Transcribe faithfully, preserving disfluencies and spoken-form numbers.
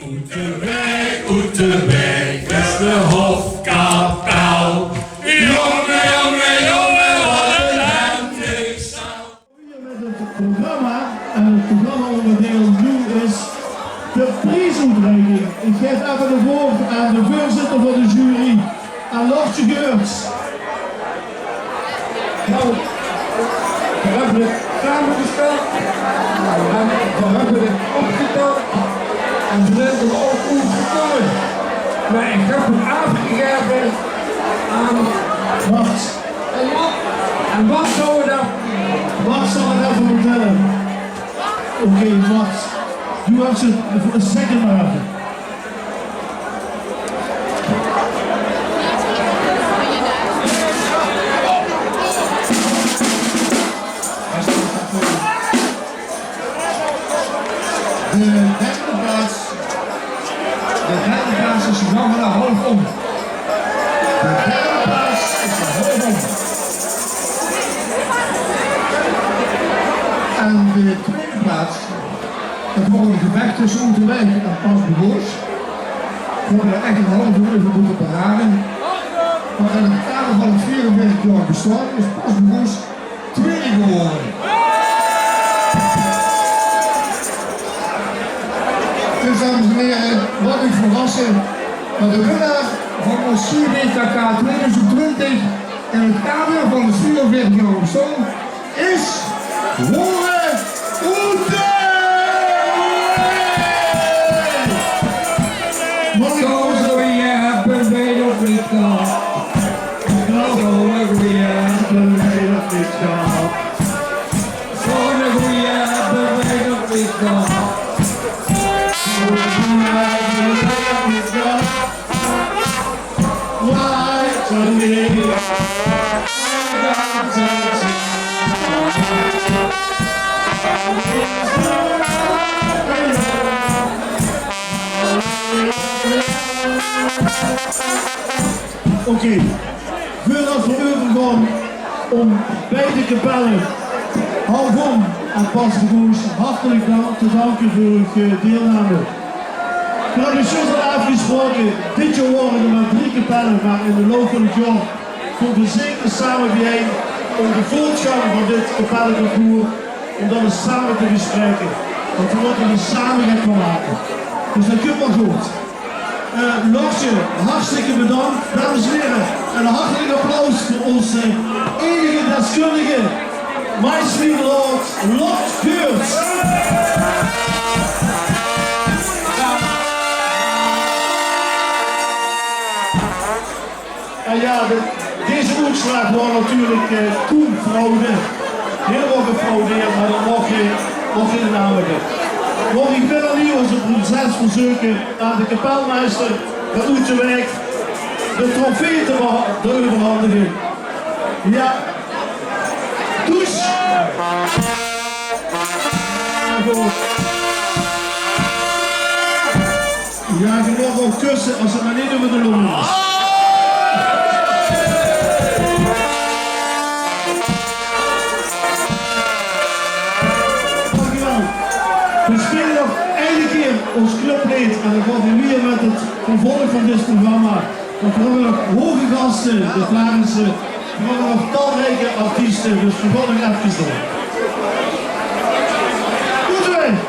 Oet de waeg, oet de waeg is de hofkapel. Jónge, jónge, jónge, wat ein hemd is. Mit 't programma en 't programmaóngerdeil noe is de priesoetreiking. Ich gaef effe 't woord aan de veurzitter van de jury, aan Lortje Geurts. Nou, veer höbbe 't samegesteld en veer höbbe 't opgetèld en veer zeen d'r ouch oet gekómme. Mer ich höb 'm aafgegaeve aan Mart. En Mart, en Mart zal 't effe, Mart zal 't effe vertèlle. Oké, Mart, doe höbs 't, zèk 't mer effe. De derde plaats. De derde plaats is nog maar half om. De derde plaats is nog half om. En de tweede plaats, het wordt een gevecht tussen Oeterwijk en Pas de Goos. We hebben er echt een half uur voor moeten parade. Maar in het kader van het vierenveertig jaar bestaan is Pas de Goos tweede geworden. Dus, dames en heren, wat een verrassing. Maar de winnaar van ons C B K K tweeduizend twintig in het kader van het vierenveertig jaar bestaan is Horen Oete! Mag ik... Zo'n goeie hebben wij nog niet gehad. Zo'n goeie hebben wij nog niet gehad. Zo'n goeie hebben wij nog niet gehad. Zo'n goeie hebben wij nog niet gehad. Why to me? Oké. Veurdat veer euvergaon óm beide kapelle, Half Om en Pas de Goos, hartelik dank, te danke veur eur, eh, deilname. Veer höbbe zjus al aafgesproke, dit jaor waore d'r mer drie kapelle, mer in de loup van 't jaor kómme veer zeker same biejein óm de veurtgank van dit kapelleconcours, óm dat ins same te bespraeke. Want veer mótte d'r same get van make. Dus dat kump waal good. Eh, Lortje, hartstikke bedank. Dames en heren, een hartelijk applaus voor onze enige deskundige, My Sweet Lord, Lot Geurts. En jao, de, deze oetslaag waor natuurlik, eh, koen fraude. Hielemaol gefraudeerd, mer dat maag gein, maag gein naam höbbe. Mer ich wil noe ós prinses verzeuke aan de kapelmeister van Oeterwijk de trofee te be-, te euverhandige. Jao. Douche. Jao, geer maag ouch kusse es 't mer neet euver de long is. Dankjewel. Veer spele nog eine kier ós clubleed en dan gaon veer wiejer mit 't vervolg van dit programma. Want veer höbbe nog hoge gaste, de Klarense. Veer höbbe nog talrijke artieste, dus veer gaon nog efkes door. Good zo.